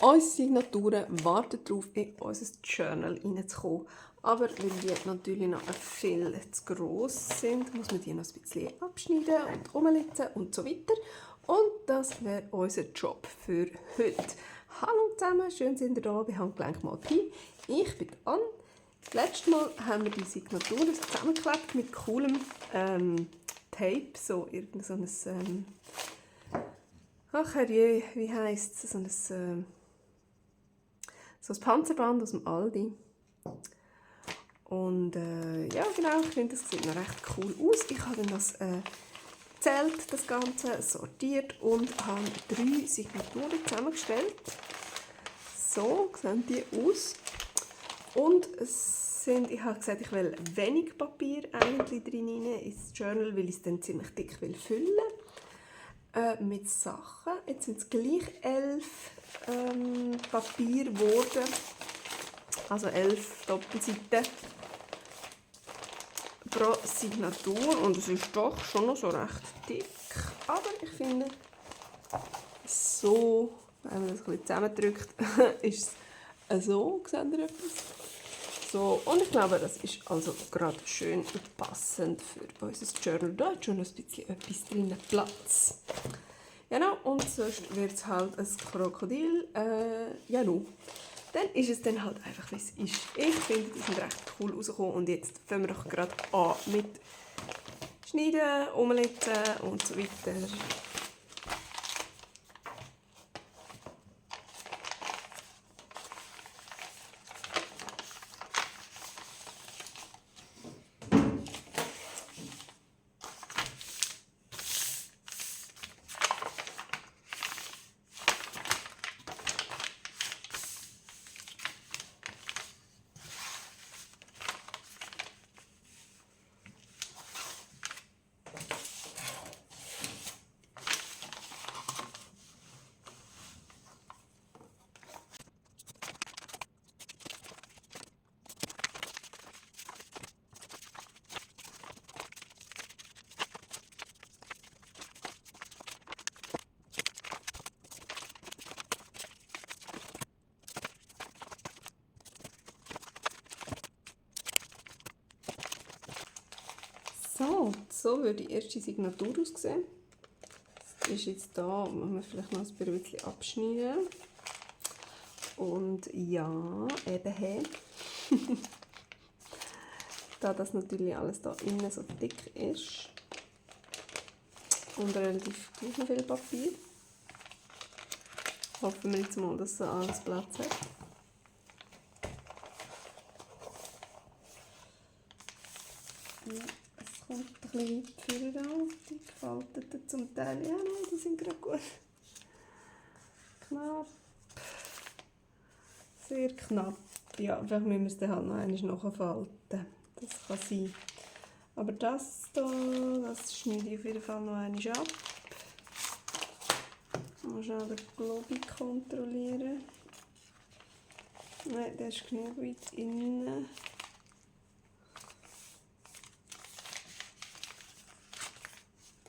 Unsere Signaturen warten darauf, in unser Journal reinzukommen. Aber weil die natürlich noch viel zu gross sind, muss man die noch ein bisschen abschneiden und umlitzen und so weiter. Und das wäre unser Job für heute. Hallo zusammen, schön sind ihr da bei Handgelenk mal Pi. Ich bin Anne. Das letzte Mal haben wir die Signaturen zusammengeklebt mit coolem Tape, so irgend so ein ach herrje, wie heisst es? So ein Panzerband aus dem Aldi. Und ja, genau, ich finde, das sieht noch recht cool aus. Ich habe dann das Zelt, das Ganze, sortiert und habe 3 Signaturen zusammengestellt. So sehen die aus. Und ich habe gesagt, ich will wenig Papier eigentlich drin ins Journal, weil ich es dann ziemlich dick will füllen mit Sachen. Jetzt sind es gleich 11 Papier geworden, also 11 Doppelseiten pro Signatur und es ist doch schon noch so recht dick, aber ich finde, so, wenn man das ein bisschen zusammendrückt, ist es so, seht ihr etwas? So, und ich glaube, das ist also gerade schön passend für unser Journal. Da hat schon ein bisschen etwas drin Platz. Genau, und sonst wird es halt ein Krokodil. Ja, no. Dann ist es dann halt einfach, wie es ist. Ich finde, die sind recht cool rausgekommen. Und jetzt fangen wir doch gerade an mit Schneiden, Umlitzen und so weiter. So würde die erste Signatur aussehen. Das ist jetzt da, muss man vielleicht noch ein bisschen abschneiden. Und ja, eben hey. Da das natürlich alles da innen so dick ist und relativ viel Papier, hoffen wir jetzt mal, dass so alles Platz hat. Ja, es kommt ein bisschen weit vorne auf, die gefalteten zum Teil. Ja, nein, die sind gerade gut. Knapp. Sehr knapp. Ja, vielleicht müssen wir es dann halt noch einmal nachfalten. Das kann sein. Aber das hier, das schneide ich auf jeden Fall noch einmal ab. Mal schnell den Globi kontrollieren. Nein, der ist genug weit innen.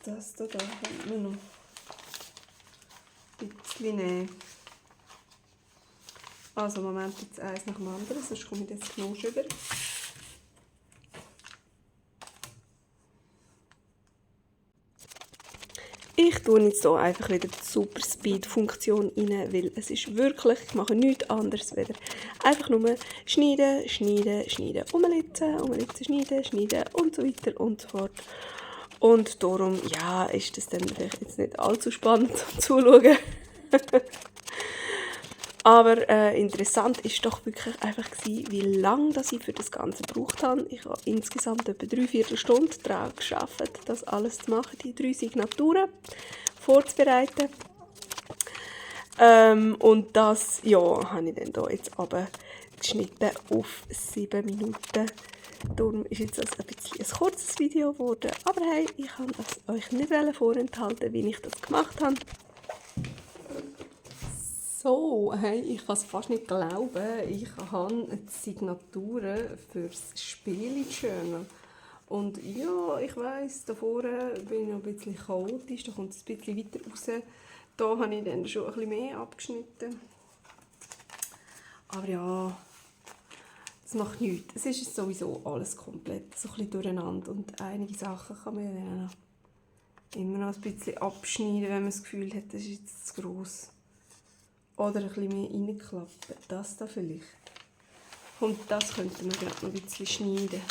Das hier, da könnte man noch ein bisschen nehmen. Also Moment, jetzt eins nach dem anderen, sonst komme ich jetzt Knosch über. Ich tue jetzt hier einfach wieder die Super Speed Funktion rein, weil es ist wirklich, ich mache nichts anderes, weder einfach nur schneiden, schneiden, schneiden, umlitzen, umlitzen, schneiden, schneiden und so weiter und so fort. Und darum, ja, ist das dann vielleicht jetzt nicht allzu spannend zum Zuschauen. Aber interessant ist doch wirklich einfach gewesen, wie lange ich für das Ganze gebraucht habe. Ich habe insgesamt etwa 3/4 Stunde daran gearbeitet, das alles zu machen, die 3 Signaturen vorzubereiten. Und das, ja, habe ich dann hier jetzt geschnitten auf 7 Minuten. Darum ist jetzt das ein bisschen ein kurzes Video geworden. Aber hey, ich kann es euch nicht vorenthalten, wie ich das gemacht habe. So, hey, ich kann es fast nicht glauben. Ich habe die Signaturen für das Spiele-Journal. Und ja, ich weiss, da vorne bin ich noch ein bisschen chaotisch, da kommt es ein bisschen weiter raus. Da habe ich dann schon ein bisschen mehr abgeschnitten. Aber ja, das macht nichts. Es ist sowieso alles komplett so ein bisschen durcheinander und einige Sachen kann man ja dann noch immer noch ein bisschen abschneiden, wenn man das Gefühl hat, das ist jetzt zu gross. Oder ein bisschen mehr reinklappen. Das da vielleicht. Und das könnte man gerade noch ein bisschen schneiden.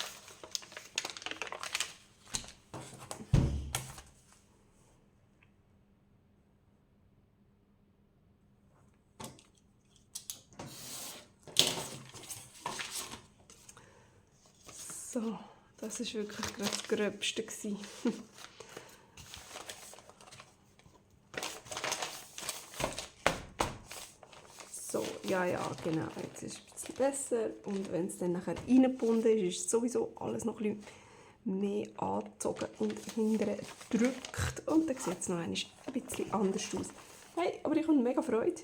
So, das war wirklich gerade das Gröbste. So, ja, genau, jetzt ist es ein bisschen besser. Und wenn es dann nachher reingebunden ist, ist sowieso alles noch ein bisschen mehr angezogen und hinterher gedrückt. Und dann sieht es noch ein bisschen anders aus. Hey, aber ich habe mega Freude.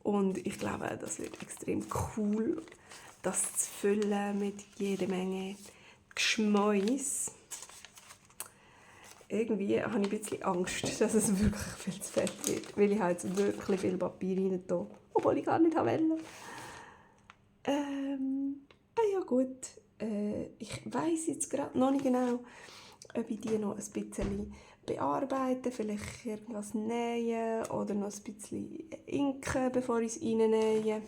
Und ich glaube, das wird extrem cool, das zu füllen mit jeder Menge Geschmäus. Irgendwie habe ich ein bisschen Angst, dass es wirklich viel zu fett wird, weil ich habe jetzt wirklich viel Papier rein tue, obwohl ich gar nicht wollte. Ja gut, ich weiss jetzt gerade noch nicht genau, ob ich die noch ein bisschen bearbeite, vielleicht irgendwas nähen oder noch ein bisschen inken, bevor ich es reinnähe.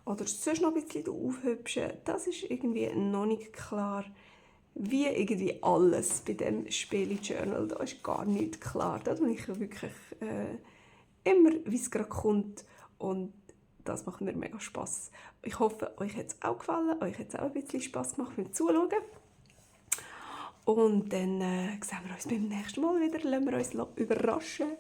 Oder sonst noch ein bisschen aufhübschen. Das ist irgendwie noch nicht klar. Wie irgendwie alles bei dem Spiele-Journal, da ist gar nichts klar. Da tue ich wirklich immer, wie es gerade kommt. Und das macht mir mega Spass. Ich hoffe, euch hat es auch gefallen. Euch hat es auch ein bisschen Spass gemacht beim Zuschauen. Und dann sehen wir uns beim nächsten Mal wieder. Lassen wir uns überraschen.